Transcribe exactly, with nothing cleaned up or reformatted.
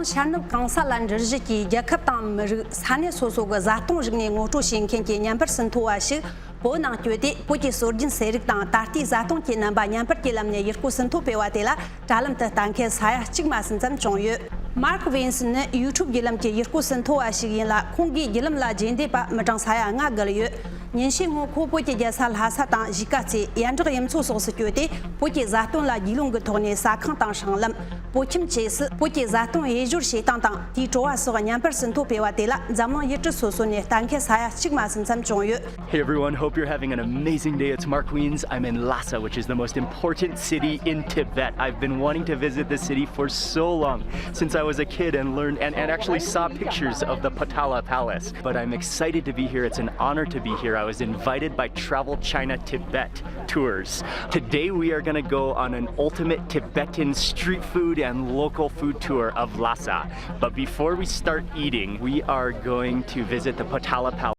ཤར་ནུབ་གང་ས་ལ་འགྲུལ་བཞུད་ཀྱིས་རྒྱལ་ཁབ་དང་མི་རིགས་ས་གནས་སོ་སོ་གི་བཟའ་བཏུང་རིག་གནས་ངོ་སྤྲོད་བྱེད་མཁན་གྱི་བརྙན་པར་ཟིན་ཐོ་བ་ཞིག་བོད་ནང་བསྐྱོད་དེ། བོད་ཀྱི་སྲོལ་རྒྱུན་ཟས་རིགས་དང་ད་ལྟའི་བཟའ་བཏུང་གི་རྣམ་པ་བརྙན་པར་གྱི་ལམ་ནས་ཡུལ་སྐོར་ཟིན་ཐོ་སྤེལ་བ་དེ་ལ་དྲ་ལམ་དུ་ལྟ་མཁན་ས་ཡ་གཅིག་མ་ཟིན་ཙམ་བྱུང་ཡོད། མཱརྐ་ཝིན་སི་ནི་ཡུ་ཊུབ་བརྒྱུད་ལམ་གྱི་ཡུལ་སྐོར་ཟིན་ཐོ་བ་ཞིག་ཡིན་ལ། ཁོང་གིས་བརྒྱུད་ལམ་ལ་རྗེས་འདེད་པ་མི་གྲངས་ས་ཡ་ལྔ་བརྒལ་ཡོད། ཉིན་ཤས་སྔོན་ཁོ་བོད་ཀྱི་རྒྱལ་ས་ལྷ་ས་དང་གཞིས་ཀ་རྩེ། ཡན་གྲགས་དབྱིབས་མཚོ་སོགས་སུ་བསྐྱོད་དེ། བོད་ཀྱི་བཟའ་བཏུང་ལ་རྒྱུས་ལོན་གྱི་ཐོག་ནས་ཟ་ཁང་དང་སྲང་ལམ། བོད་ཁྱིམ་བཅས་སུ་བོད་ཀྱི་བཟའ་བཏུང་དབྱེ་སྦྱོར་བྱེད་སྟངས་དང་དེའི་བྲོ་བ་སོགས་བརྙན་པར་ཟིན་ཐོ་སྤེལ་བ་དེ་ལ་འཛམ་གླིང་ཡུལ་གྲུ་སོ་སོ་ནས་ལྟ་མཁན་ས་ཡ་གཅིག་མ་ཟིན་ཙམ་བྱུང་ཡོད། Hey everyone, hope you're having an amazing day. It's Mark Wiens. I'm in Lhasa, which is the most important city in Tibet. I've been wanting to visit the city for so long, since I was a kid and learned and, and actually saw pictures of the Potala Palace. But I'm excited to be here. It's an honor to be here. I was invited by Travel China Tibet Tours. Today we are going to go on an ultimate Tibetan street food and local food tour of Lhasa. But before we start eating, we are going to visit the Potala Palace.